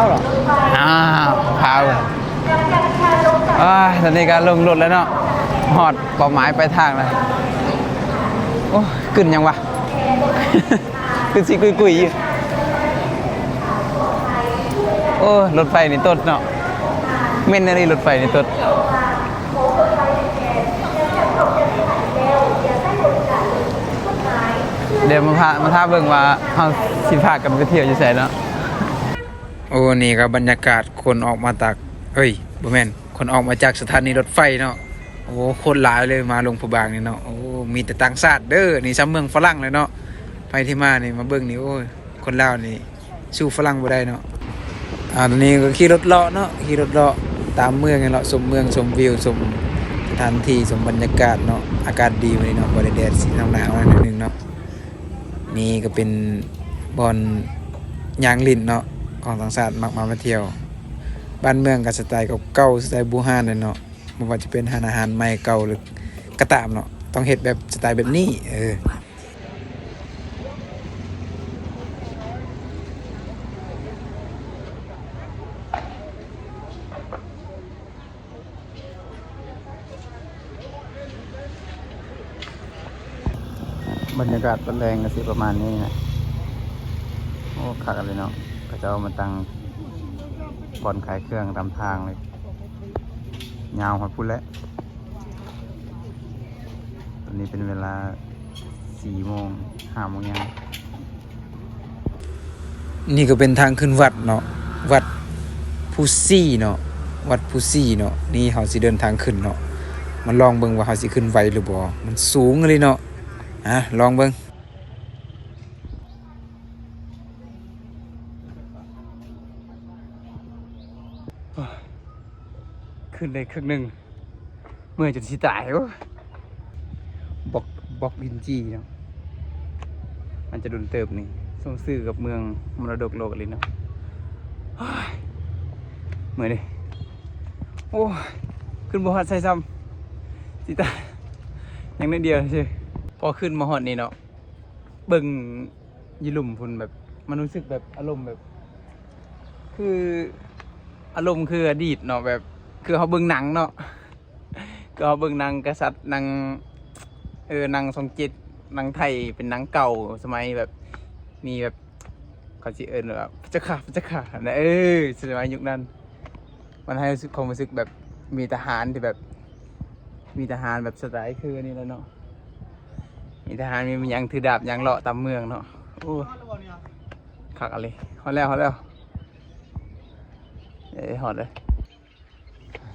ອ້າວ ພາ ເອີຍ ຕອນນີ້ກໍລົງລົດແລ້ວເນາະ ຮອດເປົ້າໝາຍປາຍທາງແລ້ວ. ໂອ້ຍ ຂຶ້ນຫຍັງວະ? ຄືຊິກຸຍໆຢູ່. ໂອ້ຍ ລົດໄຟນີ້ຕົດເນາະ ແມ່ນອີ່ຫຼີ ລົດໄຟນີ້ຕົດ. ດຽວມາພາ ມາຖ້າເບິ່ງວ່າເຮົາຊິພາກັນໄປທ່ຽວຢູ່ໃສເນາະ. ໂອ້ ນີ້ກໍບັນຍາກາດຄົນອອກມາຈາກ ເອີຍ ບໍ່ແມ່ນ ຄົນອອກມາຈາກສະຖານີລົດໄຟເນາະ. ໂອ້ ໂຄດຫຼາຍເລີຍ ມາຫຼວງພະບາງນີ້ເນາະ. ໂອ້ ມີແຕ່ຕ່າງຊາດເດີ ນີ້ຊ່ຳເມືອງຝຣັ່ງເລີຍເນາະ. ໃຜທີ່ມານີ້ ມາເບິ່ງນີ້ ໂອ້ຍ ຄົນລາວນີ້ ສູ້ຝຣັ່ງບໍ່ໄດ້ເນາະ. ອາ ຕອນນີ້ກໍຂີ່ລົດເລາະເນາະ ຂີ່ລົດເລາະຕາມເມືອງນີ້ເນາະ ຊົມເມືອງ ຊົມວິວ ຊົມສະຖານທີ່ ຊົມບັນຍາກາດເນາະ. ອາກາດດີມື້ນີ້ເນາະ ບໍ່ໄດ້ແດດ ຊິໜາວໆໜ້ອຍໜຶ່ງເນາະ. ນີ້ກໍເປັນບ່ອນຍ່າງຫຼິ້ນເນາະ ຂອງຕ່າງຊາດມັກມາ ມາທ່ຽວ. ບ້ານເມືອງກໍສະໄຕເກົ່າໆ ສະໄຕບູຮານເລີຍເນາະ. ບໍ່ວ່າຈະເປັນຮ້ານອາຫານໃໝ່ເກົ່າ ຫຼື ກໍຕາມເນາະ ຕ້ອງເຮັດແບບສະໄຕແບບນີ້ ເອີ. ບັນຍາກາດຕອນແລງກໍຊິປະມານນີ້ນະ. ໂອ້ ຄັກອີ່ຫຼີເນາະ ເຂົາເຈົ້າມາຕັ້ງບ່ອນຂາຍເຄື່ອງຕາມທາງເລີຍ ຍາວຮອດພຸ້ນແຫຼະ. ຕອນນີ້ເປັນເວລາສີ່ໂມງ ຫ້າໂມງແລງ. ນີ້ກໍເປັນທາງຂຶ້ນວັດເນາະ ວັດພູຊີເນາະ ວັດພູຊີເນາະ. ນີ້ເຮົາຊິເດີນທາງຂຶ້ນເນາະ ມາລອງເບິ່ງວ່າເຮົາຊິຂຶ້ນໄຫວຫຼືບໍ່. ມັນສູງອີ່ຫຼີເນາະ ອາ ລອງເບິ່ງ. ຂຶ້ນໄດ້ເຄິ່ງໜຶ່ງ ເມື່ອຍຈົນຊິຕາຍ. ໂອ້ ບລັອກ ບລັອກລິນຈີເນາະ ມັນຈະດົນເຕີບນີ້ ສົມຊື່ກັບເມືອງມໍລະດົກໂລກອີ່ຫຼີເນາະ. ໂອ້ຍ ເມື່ອຍເດ້. ໂອ້ຍ ຂຶ້ນບໍ່ຮອດໃສຊ້ຳ ຊິຕາຍ ຍັງໜ້ອຍດຽວຊື່. ພໍຂຶ້ນມາຮອດນີ້ເນາະ ເບິ່ງຢູ່ລຸ່ມພຸ້ນ ແບບ ມັນຮູ້ສຶກແບບ ອາລົມແບບ ຄື ອາລົມຄືອະດີດເນາະ ແບບ ຄືເຮົາເບິ່ງໜັງເນາະ ຄືເຮົາເບິ່ງໜັງກະສັດ ໜັງ ເອີ ໜັງຊ່ອງເຈັດ ໜັງໄທ ເປັນໜັງເກົ່າ ສະໄໝແບບ ມີແບບ ເຂົາຊິເອີ້ນວ່າ ພະເຈົ້າຂ້າ ພະເຈົ້າຂ້າ ຫັ້ນນະ ເອີ ສະໄໝຍຸກນັ້ນ. ມັນໃຫ້ຄວາມຮູ້ສຶກແບບ ມີທະຫານທີ່ແບບ ມີທະຫານແບບສະໄຕຄືອັນນີ້ແຫຼະເນາະ ມີທະຫານ ມີຫຍັງຖືດາບຫຍັງເລາະຕາມເມືອງເນາະ. ໂອ້ ຄັກອີ່ຫຼີ. ຮອດແລ້ວ ຮອດແລ້ວ ເອີ ຮອດແລ້ວ.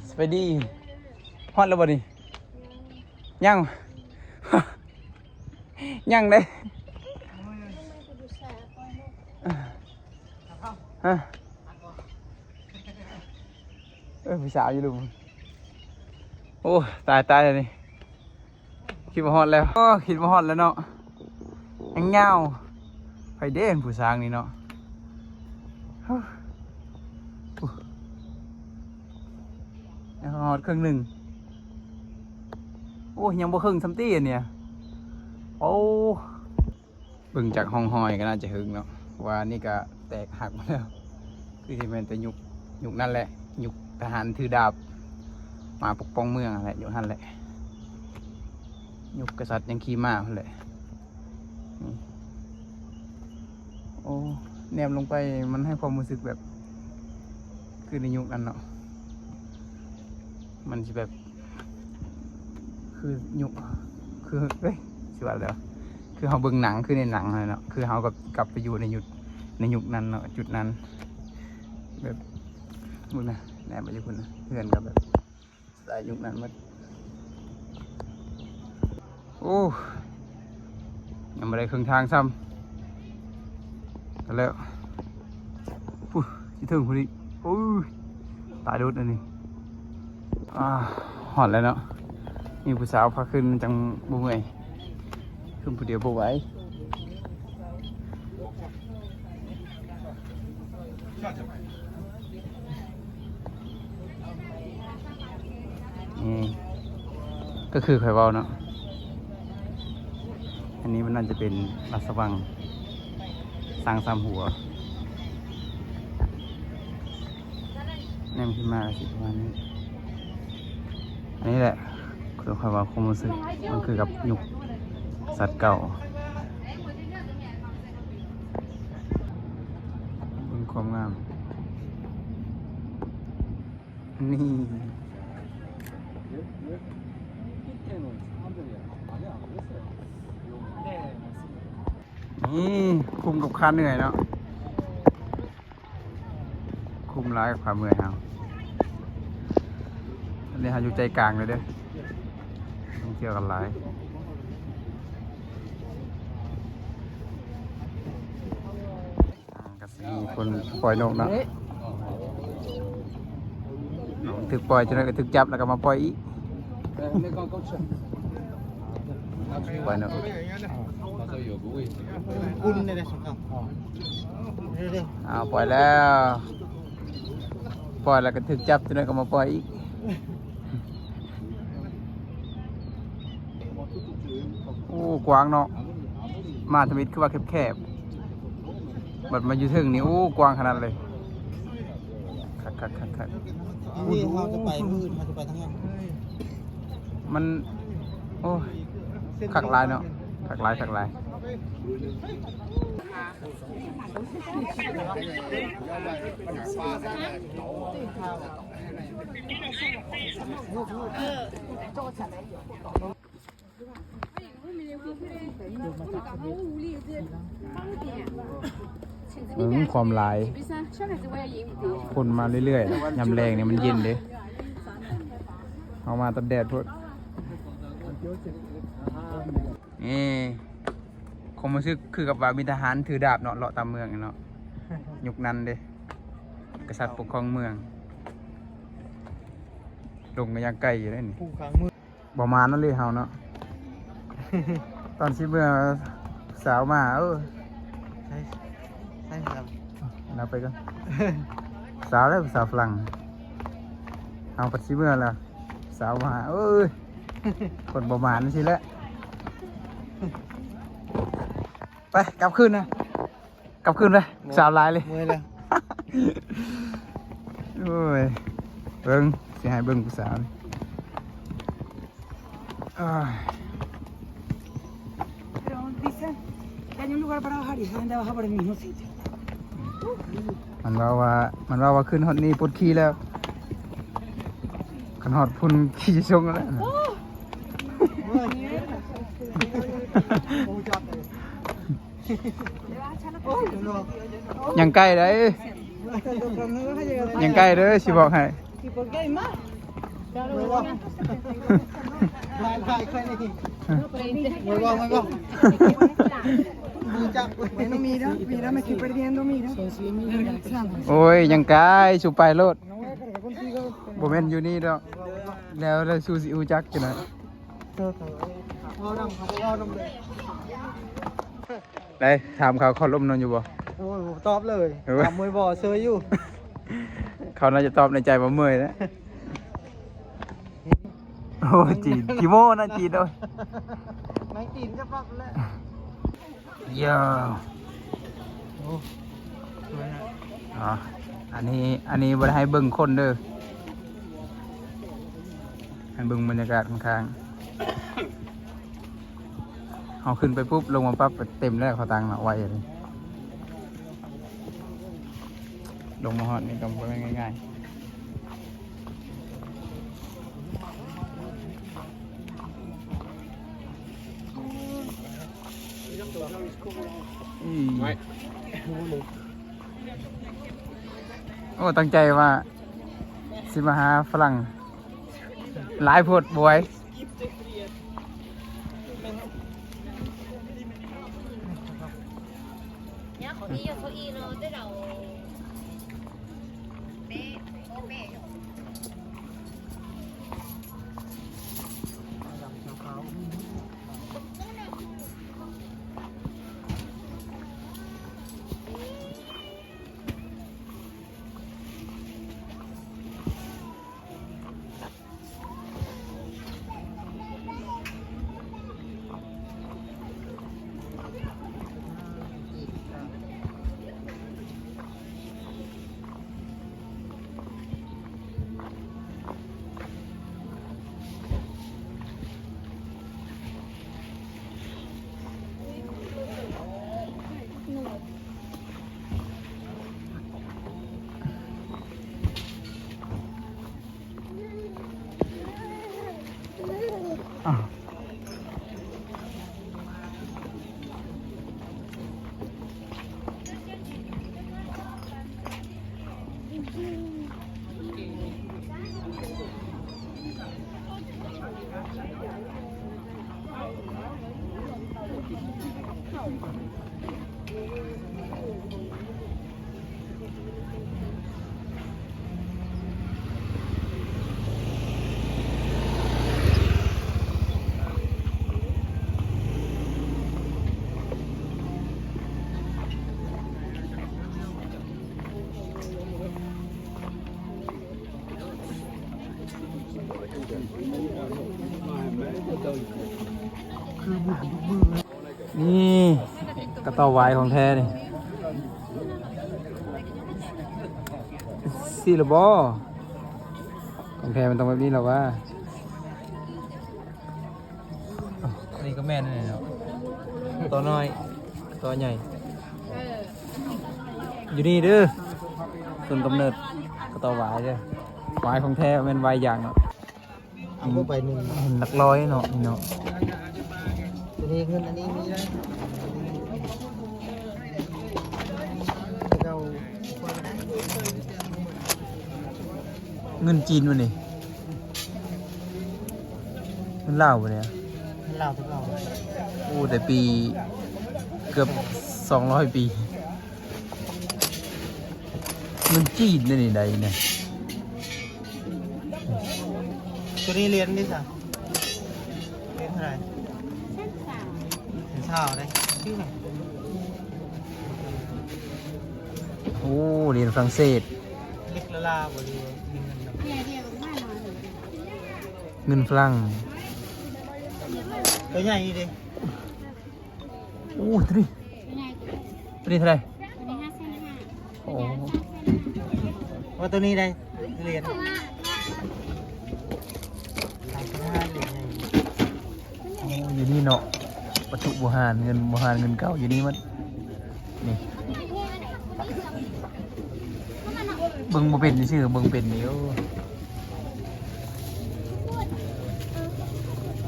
ສະບາຍດີ ຮອດແລ້ວບໍ່ນີ້? ຍັງ ຍັງເດ້. ຮະ ເອີ ຜູ້ສາວຢູ່ລຸ່ມ. ໂອ້ ຕາຍ ຕາຍແລ້ວນີ້. ຄິດວ່າຮອດແລ້ວ. ໂອ້ ຄິດວ່າຮອດແລ້ວເນາະ. ຍັງຍາວ. ໃຜເດ້ຜູ້ສ້າງນີ້ເນາະ. ຍັງຮອດເຄິ່ງໜຶ່ງ. ໂອ້ ຍັງບໍ່ເຄິ່ງຊ້ຳຕິອັນເນີ້ຍ. ໂອ້ ເບິ່ງຈາກຮ່ອງຮອຍກໍໜ້າຈະເຖິງເນາະ ເພາະວ່ານີ້ກໍແຕກຫັກໝົດແລ້ວ. ຄືຊິແມ່ນແຕ່ຍຸກ ຍຸກນັ້ນແຫຼະ ຍຸກທະຫານຖືດາບມາປົກປ້ອງເມືອງຫັ້ນແຫຼະ ຍຸກນັ້ນແຫຼະ ຍຸກກະສັດຍັງຂີ່ມ້າຫັ້ນແຫຼະ. ນີ້ ໂອ້ ແນມລົງໄປມັນໃຫ້ຄວາມຮູ້ສຶກແບບ ຄືໃນຍຸກນັ້ນເນາະ ມັນຊິແບບ ຄືຍຸກ ຄື ເອີຍ ຊິວ່າແລ້ວ ຄືເຮົາເບິ່ງໜັງ ຄືໃນໜັງຫັ້ນແຫຼະເນາະ ຄືເຮົາກໍກັບໄປຢູ່ໃນຍຸກ ໃນຍຸກນັ້ນເນາະ ຈຸດນັ້ນ ແບບ ພຸ້ນນະ ແນມໄປຢູ່ພຸ້ນນະ ເຮືອນກໍແບບສະໄຕຍຸກນັ້ນໝົດ. ໂອ້ ຍັງບໍ່ໄດ້ເຄິ່ງທາງຊ້ຳ ກໍແລ້ວ ພຸ້ນ ຊິເຖິງພຸ້ນອີກ. ໂອ້ຍ ຕາຍໂດດອັນນີ້. ອາ ຮອດແລ້ວເນາະ ມີຜູ້ສາວພາຂຶ້ນມັນຈັ່ງບໍ່ເມື່ອຍ ຂຶ້ນຜູ້ດຽວບໍ່ໄຫວ. ນີ້ກໍຄືຂ້ອຍເວົ້າເນາະ ອັນນີ້ມັນໜ້າຈະເປັນລາຊະວັງຊ້າງສາມຫົວ. ແນມຂຶ້ນມາກໍຊິປະມານນີ້. ອັນນີ້ແຫຼະ ຄືຂ້ອຍວ່າຄວາມຮູ້ສຶກ ມັນຄືກັບຍຸກສັດເກົ່າ. ເບິ່ງຄວາມງາມ ນີ້ ນີ້ ຄຸ້ມກັບຄ່າເມື່ອຍເນາະ. ຄຸ້ມຫຼາຍກວ່າເມື່ອຍເຮົາ. ອັນນີ້ເຮົາຢູ່ໃຈກາງເລີຍເດີ້ ທ່ອງທ່ຽວກັນຫຼາຍ. ອ່າ ກໍຊິມີຄົນປ່ອຍນົກເນາະ. ຖືກປ່ອຍ ຈັກໜ້ອຍກໍຖືກຈັບ ແລ້ວກໍມາປ່ອຍອີກ. ປ່ອຍນົກ ອ່າ ປ່ອຍແລ້ວ ປ່ອຍແລ້ວກໍຖືກຈັບ ຈັກໜ້ອຍກໍມາປ່ອຍອີກ. ໂອ້ ກວ້າງເນາະ ມາທຳອິດຄືວ່າແຄບໆ ບັດມາຢູ່ເທິງນີ້ ໂອ້ ກວ້າງຂະໜາດເລີຍ. ຄັກໆໆໆ ນີ້ເຮົາຈະໄປ ມື້ອື່ນເຮົາຈະໄປທາງນັ້ນ. ມັນ ໂອ້ຍ ຄັກຫຼາຍເນາະ ຄັກຫຼາຍ ຄັກຫຼາຍ. ເບິ່ງຄວາມຫຼາຍ ຄົນມາເລື້ອຍໆ ຍາມແລງນີ້ມັນເຢັນເດ້ ເຮົາມາຕອນແດດໂພດ. ນີ້ ຄວາມຮູ້ສຶກຄືກັບວ່າມີທະຫານຖືດາບເນາະ ເລາະຕາມເມືອງເນາະ ຍຸກນັ້ນເດ້ ກະສັດປົກຄອງເມືອງ. ລົງກໍຍັງໄກຢູ່ເດ້ນີ້ ຜູ້ຂ້າງເມືອງ ບໍ່ມານນັ້ນເລີຍເຮົາເນາະ. ຕອນຊິເມືອສາວມາ ເອີ ໃສ ໃສ ລາວໄປກ່ອນ ສາວແລ້ວ ສາວຝຣັ່ງ ເຮົາພັດຊິເມືອແລ້ວ ສາວມາ ເອີຍ ຄົນບໍ່ມານຊີ້ແຫຼະ. ໄປ ກັບຄືນນະ ກັບຄືນໄປ ສາວຫຼາຍເລີຍ ເມື່ອຍແລ້ວ. ໂອ້ຍ ເບິ່ງ ຊິໃຫ້ເບິ່ງຜູ້ສາວນີ້. Pero dicen que hay un lugar para bajar y esa gente baja por el mismo sitio. ມັນເວົ້າວ່າ ມັນເວົ້າວ່າຂຶ້ນຮອດນີ້ປົດຂີ້ແລ້ວ ຄັນຮອດພຸ້ນຂີ້ຊົງແລ້ວ. ຍັງໃກ້ເດ້ ຍັງໃກ້ເດີ ຊິບອກໃຫ້. Bueno, mira, mira, me estoy perdiendo, mira. ໂອ້ຍ ຍັງໄກ ຊູໄປໂລດ ບໍ່ແມ່ນຢູ່ນີ້ດອກ ແລ້ວ ແລ້ວຊູຊິຮູ້ຈັກຈັ່ງໃດ. ໄດ້ຖາມເຂົາ ເຂົາລົມນຳຢູ່ບໍ່? ໂອ້ຍ ຕອບເລີຍ ເອີ ຖາມມວຍບໍ່ ເຊີຍຢູ່. ເຂົາໜ້າຈະຕອບໃນໃຈວ່າເມື່ອຍແຫຼະ. ໂອ້ຍ ຈີນ ຂີ້ໂມ້ນະ ຈີນເອີຍ ນາງຈີນຈະປັບແຫຼະ. ເຢີ ໂອ້ ສວຍນະ. ອໍ ອັນນີ້ ອັນນີ້ບໍ່ໄດ້ໃຫ້ເບິ່ງຄົນເດີ ໃຫ້ເບິ່ງບັນຍາກາດຂ້າງໆ. ເຮົາຂຶ້ນໄປປຸບ ລົງມາປັບ ເຕັມແລ້ວ ເຂົາຕັ້ງເນາະ ໄວເລີຍ. ລົງມາຮອດນີ້ກໍບໍ່ແມ່ນງ່າຍໆ. ອືມ ໂອ້ ຕັ້ງໃຈວ່າຊິມາຫາຝຣັ່ງ ຫຼາຍໂພດ ບໍ່ໄຫວ. ນີ້ກະເຕົ້າຫວາຍຂອງແທ້ນີ້ ຊີ້ລະບໍ ຂອງແທ້ມັນຕ້ອງແບບນີ້ລະຫວາ. ອັນນີ້ກະແມ່ນແຫຼະເນາະ ໂຕນ້ອຍ ໂຕໃຫຍ່ ຢູ່ນີ້ເດີ ຕົ້ນກຳເນີດກະເຕົ້າຫວາຍເດີ ຫວາຍຂອງແທ້ ບໍ່ແມ່ນຫວາຍຢາງເນາະ. ເອົາບໍ່ໄປໜຶ່ງ ເຫັນຫຼັກຮ້ອຍເນາະ ນີ້ເນາະ ໂຕນີ້ເງິນ ອັນນີ້ມີໄດ້ ເຈົ້າ ເງິນຈີນບໍ່ນີ້? ເງິນລາວບໍ່ນີ້? ເງິນລາວຄືເກົ່າ ໂອ້ ແຕ່ປີເກືອບສອງຮ້ອຍປີ ເງິນຈີນນີ້ໄດ້ນະ. ໂຕນີ້ຫຼຽນນີ້ຊະ ຫຼຽນເທົ່າໃດ? ເປັນຊາວໄດ໋ ຊື່ຫຍັງ? ໂອ້ ຫຼຽນຝຣັ່ງເສດ ເລັກລະລາບໍ່ ຫຼືວ່າເງິນ ເງິນຝຣັ່ງ ໂຕໃຫຍ່ນີ້ເດ. ໂອ້ ໂຕນີ້ ໂຕນີ້ເທົ່າໃດ? ໂອ້ ວ່າໂຕນີ້ໄດ໋ຫຼຽນ ໂອ້ ຢູ່ນີ້ເນາະ ວັດຖຸບູຮານ ເງິນບູຮານ ເງິນເກົ່າຢູ່ນີ້ໝົດ ນີ້ ເບິ່ງບໍ່ເປັນຊື່ ເບິ່ງເປັນນີ້ ໂອ້.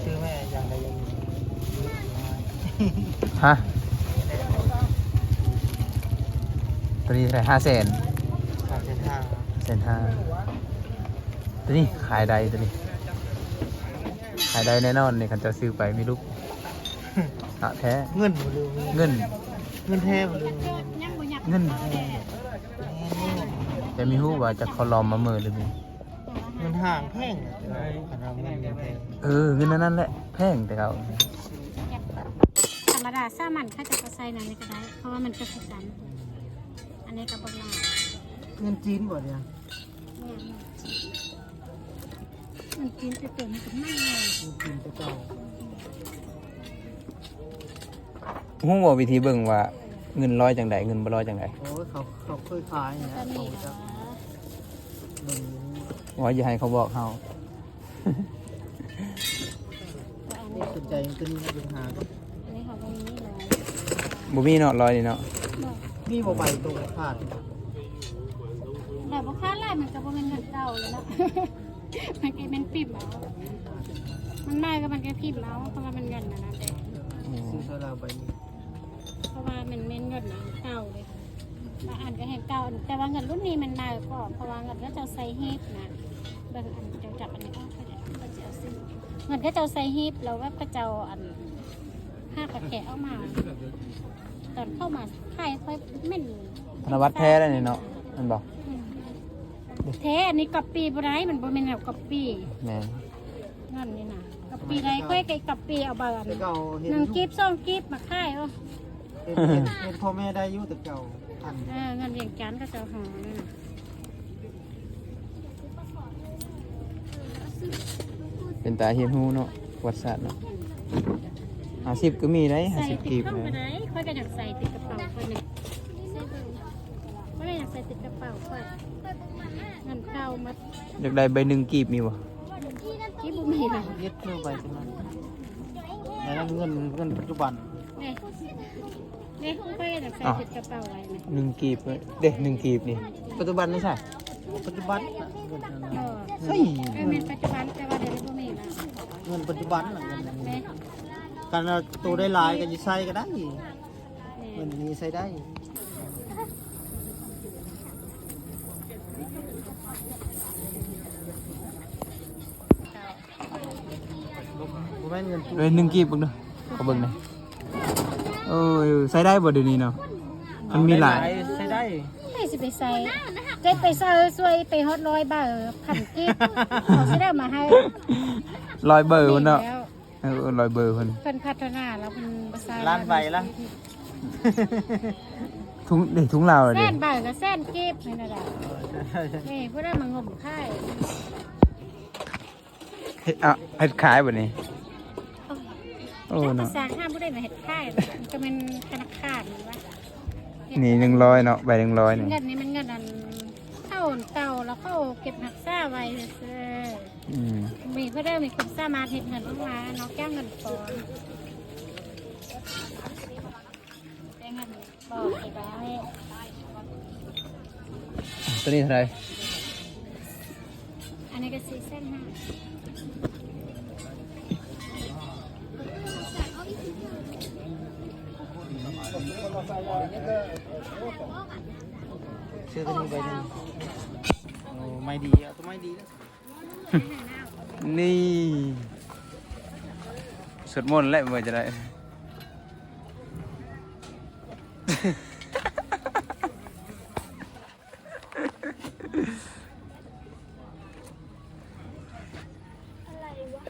ຊື້ແມ່ຢ່າງໃດຢ່າງໜຶ່ງ ຮະ ໂຕນີ້ເທົ່າໃດ? ຫ້າແສນ ຫ້າແສນຫ້າ ຫ້າແສນຫ້າ ໂຕນີ້ຂາຍໄດ້ ໂຕນີ້ຂາຍໄດ້ແນ່ນອນນີ້ ຄັນເຈົ້າຊື້ໄປມີລູກ ພະແທ້ ເງິນບໍ່ ຫຼືເງິນ ເງິນແທ້ບໍ່ ຫຼືເງິນ ເງິນແທ້ ແຕ່ມີຮູ້ວ່າຈະເຂົາຫຼອມມາເມີ ຫຼືມີ ເງິນຫ້າງແພງ ຄັນວ່າເງິນແທ້ ເອີ ເງິນອັນນັ້ນແຫຼະແພງແຕ່ເກົ່າ ທຳມະດາສາມັນເຂົາເຈົ້າກະໃສ່ນັ້ນນີ້ກະໄດ້ ເພາະວ່າມັນກະຄືກັນ ອັນນີ້ກະບໍ່ຫຼາຍ ເງິນຈີນບໍ່ນີ້? ແມ່ນ ມັນກິນແຕ່ຕົວນີ້ກະມັນແຫຼະ ມັນກິນແຕ່ເກົ່າ ຮູ້ບໍ່ວິທີເບິ່ງວ່າເງິນຮ້ອຍຈັ່ງໃດ ເງິນບໍ່ຮ້ອຍຈັ່ງໃດ? ໂອ້ຍ ເຂົາ ເຂົາເຄີຍຂາຍນີ້ແຫຼະ ເຂົາຈະເບິ່ງຢູ່ ວ່າຢ່າໃຫ້ເຂົາບອກເຮົາ ສົນໃຈຕົວນີ້ນະ ໄປຫາກ່ອນ ອັນນີ້ເຮົາບໍ່ມີເນາະ ບໍ່ມີເນາະ ຮ້ອຍນີ້ເນາະ ບໍ່ ມີບໍ່ໃບໂຕຂາດ ແບບບໍ່ຂາດຫຼາຍ ມັນກະບໍ່ແມ່ນເງິນເກົ່າແລ້ວເນາະ ມັນກະແມ່ນພິມເອົາ ມັນມາກະມັນກະພິມເອົາ ເພາະວ່າມັນເງິນອັນນັ້ນແຫຼະ ຊື້ໃສ່ລາວໃບນີ້ ເພາະວ່າມັນແມ່ນເງິນເກົ່າເລີຍ ບາງອັນກະແຮ່ງເກົ່າ ແຕ່ວ່າເງິນລຸ້ນນີ້ມັນໃໝ່ກວ່າ ເພາະວ່າເງິນເຂົາເຈົ້າໃສ່ຮີບນະ ເບິ່ງອັນເຈົ້າຈັບອັນນີ້ອອກກະໄດ້ ເຂົາເຈົ້າຊື້ ເງິນເຂົາເຈົ້າໃສ່ຮີບ ແລ້ວແບບເຂົາເຈົ້າອັນ ຫາກກະແກະອອກມາ ຕອນເຂົາມາຂາຍຂ້ອຍແມ່ນ ທະນະບັດແທ້ໄດ໋ນີ້ເນາະ ແມ່ນບໍ່? ອືມ ແທ້ ອັນນີ້ກັອບປີ້ບໍ່ໄດ້ ມັນບໍ່ແມ່ນແນວກັອບປີ້ ແມ່ນ ເງິນນີ້ນະ ກັອບປີ້ໄດ້ ຂ້ອຍກະກັອບປີ້ເອົາບາດໜຶ່ງກີບສອງກີບມາຂາຍເອົາ ເຫັນ ເຫັນ ເຫັນພໍ່ແມ່ໄດ້ຢູ່ແຕ່ເກົ່າ ອັນ ເອີ ເງິນວຽງຈັນເຂົາເຈົ້າຫໍນັ້ນນະ ເປັນຕາຮຽນຮູ້ເນາະ ປະຫວັດສາດເນາະ ຫ້າສິບກະມີໄດ໋ ຫ້າສິບກີບ ໃສ່ຕິດໂທລະສັບກະໄດ້ ຂ້ອຍກະຢາກໃສ່ຕິດກະເປົາຂ້ອຍນະ ຂ້ອຍກະຢາກໃສ່ຕິດກະເປົາຂ້ອຍ ເງິນເກົ່າໝົດ ຢາກໄດ້ໃບໜຶ່ງກີບມີບໍ່? ກີບບໍ່ມີລະ ເຮັດເພື່ອໄປຈັ່ງນັ້ນ ອັນນັ້ນເງິນ ເງິນປັດຈຸບັນ ນີ້ ນີ້ຂ້ອຍຢາກໃສ່ຕິດກະເປົາໄວ້ນີ້ ໜຶ່ງກີບເດ້ ໜຶ່ງກີບນີ້ ປັດຈຸບັນນີ້ຊະ ປັດຈຸບັນ ເອີ ເອີ ແມ່ນປັດຈຸບັນ ແຕ່ວ່າດຽວນີ້ບໍ່ມີລະ ເງິນປັດຈຸບັນນະ ເງິນ ນີ້ ຄັນໂຕໄດ້ຫຼາຍກະຊິໃສ່ກະໄດ້ ແມ່ນ ເງິນນີ້ໃຊ້ໄດ້ ບໍ່ແມ່ນເງິນ ເອີ ໜຶ່ງກີບເບິ່ງດູ ຂໍເບິ່ງແດ່ ເອີ ໃຊ້ໄດ້ບໍ່ດຽວນີ້ເນາະ ມັນມີຫຼາຍ ໃຊ້ໄດ້ ໃຜຊິໄປໃສ່ ເກັບໄປໃສ່ຊ່ວຍໄປຮອດຮ້ອຍເບີ ພັນກີບ ເຂົາຊິໄດ້ມາໃຫ້ ຮ້ອຍເບີພຸ້ນເນາະ ແລ້ວ ເອີ ຮ້ອຍເບີພຸ້ນ ເພິ່ນພັດທະນາແລ້ວ ເພິ່ນບໍ່ໃສ່ ລ້ານໃບລະ ທຸງ ເດ້ ທຸງລາວເດ້ ແສນໃບກະແສນກີບ ນີ້ນະດາ ນີ້ຜູ້ໃດມາງົມຂາຍ ນີ້ ເຮັດ ເອົາ ເຮັດຂາຍບໍ່ນີ້? ໂອ້ ໂອ້ເນາະ ພາສາລາວບໍ່ໄດ້ມາເຮັດຂາຍ ມັນກໍແມ່ນທະນາຄານນີ້ຫວາ. ນີ້ໜຶ່ງຮ້ອຍເນາະ ໃບໜຶ່ງຮ້ອຍນີ້. ເງິນນີ້ແມ່ນເງິນອັນເກົ່າ ເກົ່າ ແລ້ວເຂົາເກັບຮັກສາໄວ້ຊື່ໆ. ອືມ ມີຜູ້ໃດມີຄວາມສາມາດເຮັດເງິນອອກມາ ນອກຈາກເງິນປອມ. ແຕ່ເງິນ ບໍ່ເກັບໄວ້. ຕົວນີ້ເທົ່າໃດ? ອັນນີ້ກໍສີ່ແສນຫ້າ. ຊື້ຕົວນີ້ໃບໜຶ່ງ. ໂອ້ ໄມ້ດີ ເອົາຕົວໄມ້ດີເດີ. ນີ້ ສວດມົນແຫຼະ ບໍ່ຈະໄດ້. ອະໄລວະ?